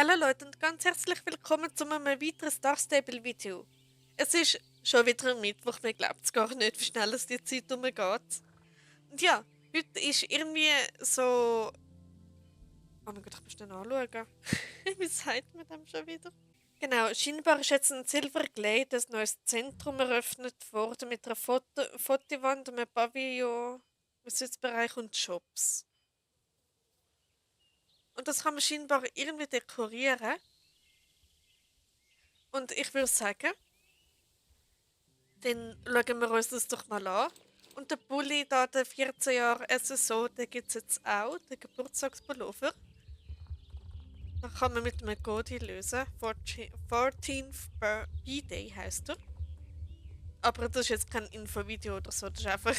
Hallo Leute und ganz herzlich willkommen zu einem weiteren Star Stable Video. Es ist schon wieder ein Mittwoch, man glaubt es gar nicht, wie schnell es die Zeit umgeht. Und ja, heute ist irgendwie so... Oh mein Gott, ich muss den anschauen. Wie sagt man dem schon wieder? Genau, scheinbar ist jetzt in Silver Glade ein neues Zentrum eröffnet worden mit einer Fotowand, einem Pavillon, einem Sitzbereich und Shops. Und das kann man scheinbar irgendwie dekorieren. Und ich würde sagen, dann schauen wir uns das doch mal an. Und der Bulli, da der 14 Jahre SSO, den gibt es jetzt auch, den Geburtstagspullover. Den kann man mit einem Code lösen. 14th B-Day heisst er. Aber das ist jetzt kein Infovideo oder so, das ist einfach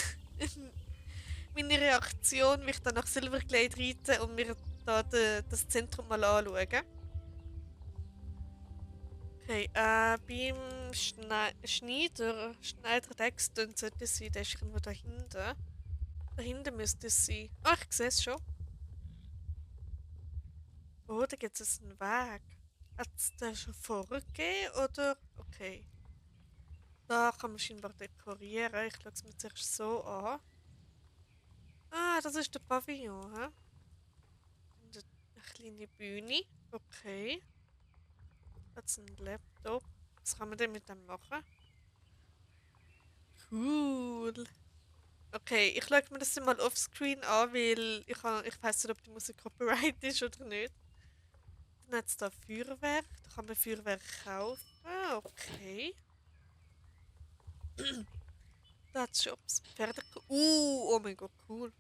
meine Reaktion, wie ich dann nach Silverglade reite und mir da das Zentrum mal anschauen. Okay, beim Schneider Dexton sollte es sein, der ist irgendwo da hinten. Da hinten müsste es sein. Ah, ich sehe es schon. Oh, da gibt es einen Weg. Hat es den schon vorgegeben, oder? Okay. Da kann man scheinbar dekorieren. Ich schaue es mir zuerst so an. Ah, das ist der Pavillon, hä? Und eine kleine Bühne. Okay. Jetzt ein Laptop. Was kann man denn mit dem machen? Cool. Okay, ich schaue mir das mal offscreen an, weil ich weiß nicht, ob die Musik Copyright ist oder nicht. Dann hat es da Feuerwerk. Da kann man Feuerwerk kaufen. Ah, okay. Da hat es Shops. Pferde. Oh mein Gott, cool.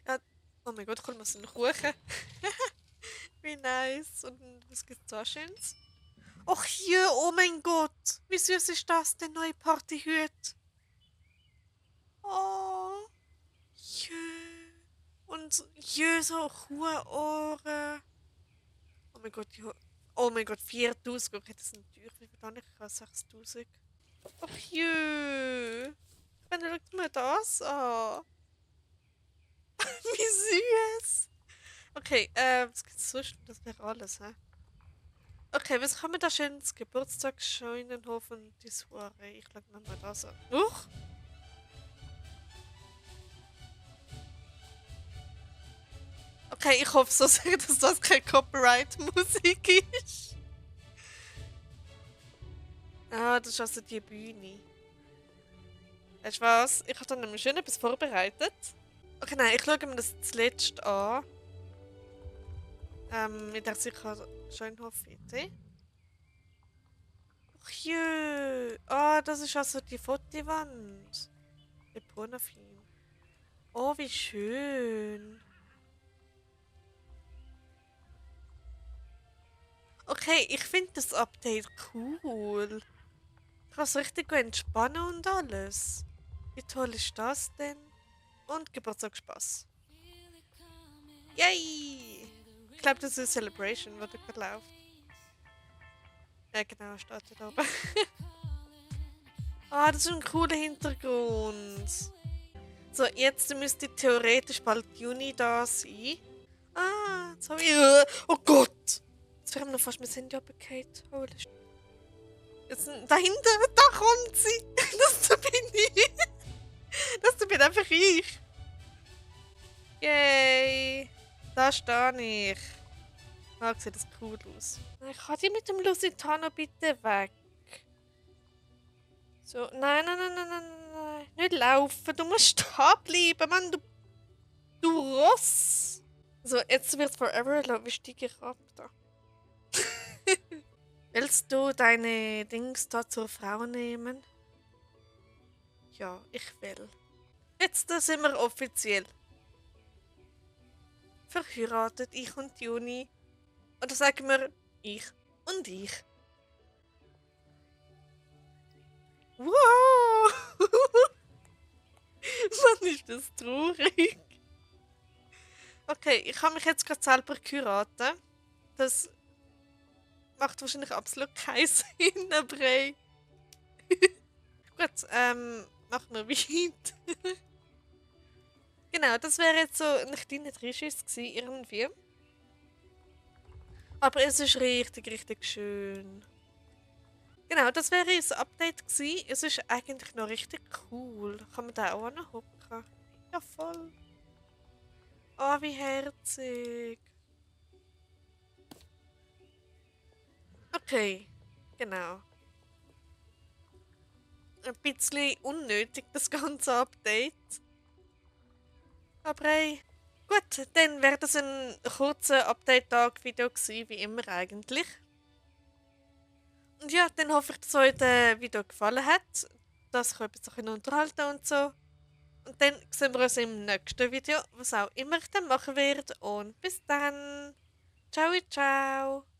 Ja, oh mein Gott, kommt mal so einen Kuchen. Wie nice. Und was gibt's da Schönes? Och je, oh mein Gott. Wie süß ist das, der neue Partyhüt? Oh, jö. Und jö, so hohe Ohren. Oh mein Gott, oh mein Gott, 4000. Okay, das sind teuer. Wie viel habe ich? 6000. Ach jö. Wenn schaut mir das an. Wie süß. Okay, was gibt's sonst? Das wäre alles, hä? Okay, was kann man da schönes Geburtstagsscheunenhof und die Soiree? Ich schaue mir mal das an. Huch! Okay, ich hoffe so sehr, dass das keine Copyright-Musik ist. Ah, das ist also die Bühne. Weißt du was? Ich habe da nämlich schön etwas vorbereitet. Okay, nein, ich schaue mir das zuletzt an. Mit der sicher Schönhof-Idee. Ach jö. Ah, das ist also die Fotowand. Die Bonafin. Oh, wie schön. Okay, ich finde das Update cool. Ich kann es richtig gut entspannen und alles. Wie toll ist das denn? Und Geburtstagsspaß. Yay! Ich glaube, das ist eine Celebration, die da gerade läuft. Ja, genau, steht da oben. Ah, das ist ein cooler Hintergrund. So, jetzt müsste theoretisch bald Juni da sein. Ah, jetzt habe ich... Oh Gott! Jetzt wäre mir fast mein Handy runtergefallen. Holy shit. Jetzt, da hinten, da kommt sie! Das bin ich! Das bin einfach ich! Yay! Da stehe ich. Ah, sieht das cool aus. Kann die mit dem Lusitano bitte weg? So, nein, nein, nein, nein, nein, nein. Nicht laufen, du musst stehen bleiben, Mann, du Ross! So, jetzt wird forever love, ich steige ich ab da. Willst du deine Dings da zur Frau nehmen? Ja, ich will. Jetzt sind wir offiziell verheiratet, ich und Juni. Oder sagen wir ich und ich. Wow! Mann, ist das traurig. Okay, ich habe mich jetzt gerade selber geheiratet. Das macht wahrscheinlich absolut keinen Sinn, aber hey. Gut, machen wir weiter. Genau, das wäre jetzt so ein kleiner Dreinschiss gewesen, irgendwie. Aber es ist richtig, richtig schön. Genau, das wäre das Update gewesen. Es ist eigentlich noch richtig cool. Kann man da auch noch hocken? Ja, voll. Oh, wie herzig. Okay, genau. Ein bisschen unnötig, das ganze Update. Aber hey, gut, dann wäre das ein kurzer Update-Tag-Video gewesen, wie immer eigentlich. Und ja, dann hoffe ich, dass euch das Video gefallen hat, dass ich euch ein bisschen unterhalten und so. Und dann sehen wir uns im nächsten Video, was auch immer ich dann machen werde. Und bis dann. Ciao, ciao.